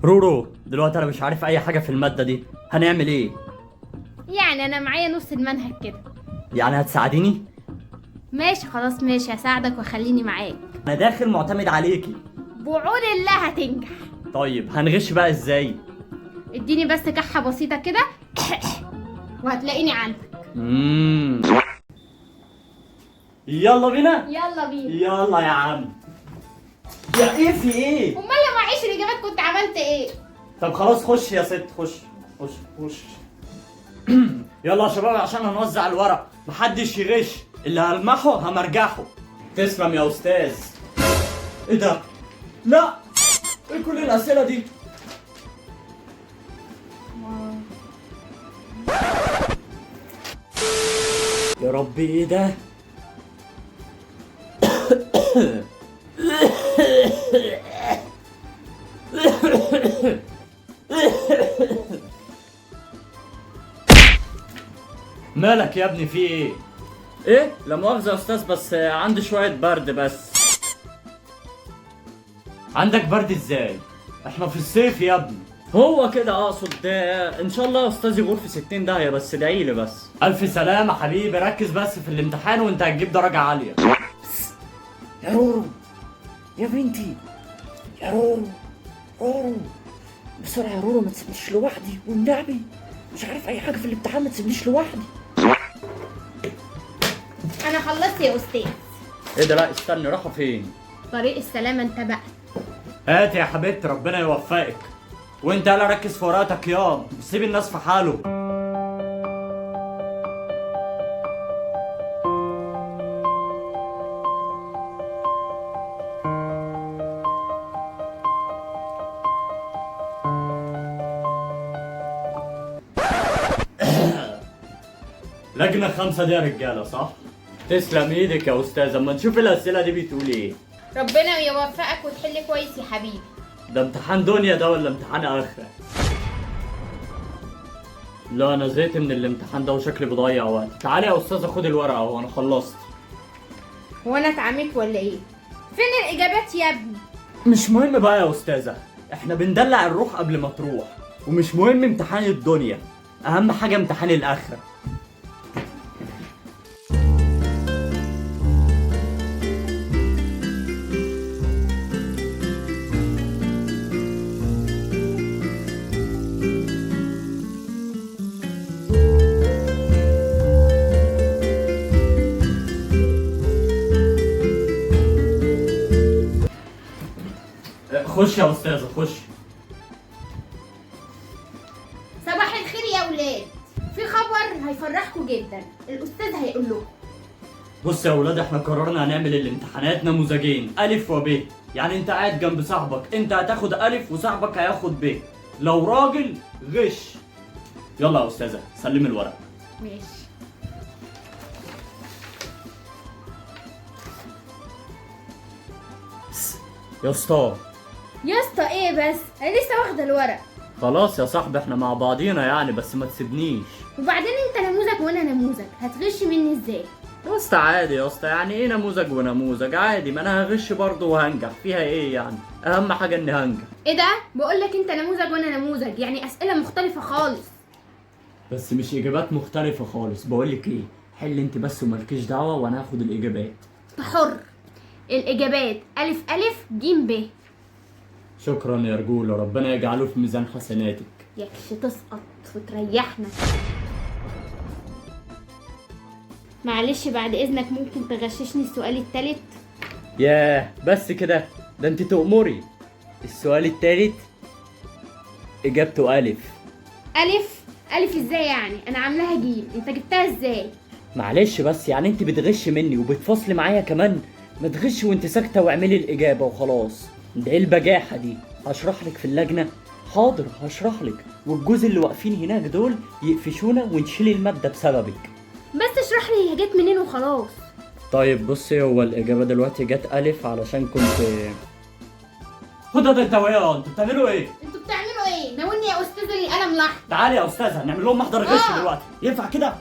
رورو دلوقتي انا مش عارف اي حاجة في المادة دي، هنعمل ايه؟ يعني انا معايا نص المنهج كده. يعني هتساعديني؟ ماشي خلاص ماشي، هساعدك وخليني معاك. انا داخل معتمد عليكي. بعون الله هتنجح. طيب هنغش بقى ازاي؟ اديني بس كحة بسيطة كده وهتلاقيني عندك. يلا بينا. يلا بينا. يلا يا عم. يا ايه في ايه؟ امال لو معيش الاجابات كنت عملت ايه؟ طب خلاص خش يا ست، خش خش خش. يلا يا شباب عشان هنوزع الورق، محدش يغش، اللي هلمحه همرجحه. تسلم يا استاذ. ايه ده؟ لا، ايه كل الاسئلة دي؟ يا ربي ايه ده؟ مالك يا ابني في ايه؟ ايه؟ لا مؤاخذة يا استاذ، بس عندي شوية برد بس. عندك برد ازاي؟ احنا في الصيف يا ابني. هو كده اقصد، ان شاء الله يا استاذ يغور في 60 داهية، بس ادعيلي بس. الف سلامة حبيبي، ركز بس في الامتحان وانت هتجيب درجة عالية. يا رورو، يا بنتي، يا رورو، رورو بسرعة يا رورو، ما تسيبنيش لوحدي والنبي، مش عارف أي حاجة في الامتحان، ما تسيبنيش لوحدي. أنا خلصت يا أستاذ. ايه ده؟ لا استني، راحوا فين؟ طريق السلامة انت بقى. هات يا حبيبتي، ربنا يوفقك. وانت يلا ركز في ورقتك يا، سيب الناس في حاله. لجنة 5 دي يا رجالة صح؟ تسلم ايدك يا استاذ، اما نشوف الاسئلة دي بتقول ايه. ربنا يوفقك وتحل كويس يا حبيبي. ده امتحان دنيا ده ولا امتحان اخرة؟ لا انا زهقت من الامتحان ده وشكلي بضيع وقت. تعالي يا استاذة خد الورقة اهو، انا خلصت. هو انا اتعميت ولا ايه؟ فين الاجابات يا ابني؟ مش مهم بقى يا استاذة، احنا بندلع الروح قبل ما تروح، ومش مهم امتحان الدنيا، اهم حاجة امتحان الاخرة. خش يا استاذة خش. صباح الخير يا ولاد، في خبر هيفرحكم جدا، الاستاذ هيقول لكم. بص يا ولاد، احنا قررنا هنعمل الامتحانات نموذجين، ألف وب. يعني انت قاعد جنب صاحبك، انت هتاخد ألف وصاحبك هياخد ب. لو راجل غش. يلا يا استاذة سلمي الورق. ماشي. يا اسطى. يا اسطى ايه بس؟ انا لسه واخده الورق. خلاص يا صاحبي احنا مع بعضينا يعني، بس ما تسيبنيش. وبعدين انت نموذج وانا نموذج، هتغش مني ازاي؟ يا اسطى عادي يا اسطى، يعني ايه نموذج ونموذج؟ عادي، ما انا هغش برضه وهنجح، فيها ايه يعني؟ اهم حاجة اني هنجح. ايه ده؟ بقول لك انت نموذج وانا نموذج، يعني اسئلة مختلفة خالص. بس مش اجابات مختلفة خالص. بقول لك ايه، حل انت بس ومالكيش دعوه وانا هاخد الاجابات. انت حر. الاجابات الف الف ج ب. شكرا يا رجوله، ربنا يجعله في ميزان حسناتك. يكش تسقط وتريحنا. معلش بعد اذنك ممكن تغششني السؤال التالت؟ ياه بس كده، ده انت تأمري. السؤال التالت اجابته الف. الف؟ الف ازاي يعني؟ انا عاملاها جيم، انت جبتها ازاي؟ معلش بس يعني انت بتغش مني وبتفصلي معايا كمان، ما تغشي وانت ساكته واعملي الاجابة وخلاص. ده ايه البجاحة دي؟ هشرح لك في اللجنة. حاضر هشرح لك، والجوز اللي واقفين هناك دول يقفشونا ونشيل المادة بسببك. بس اشرح لي هي جت منين وخلاص. طيب بصي، هو الإجابة دلوقتي جت ألف علشان كنت. خد ده انت وياه، انتوا بتعملوا ايه؟ انتوا بتعملوا ايه؟ ناولني يا استاذ القلم لحظة. تعالي يا استاذة هنعمل لهم محضر غش دلوقتي، ينفع كده؟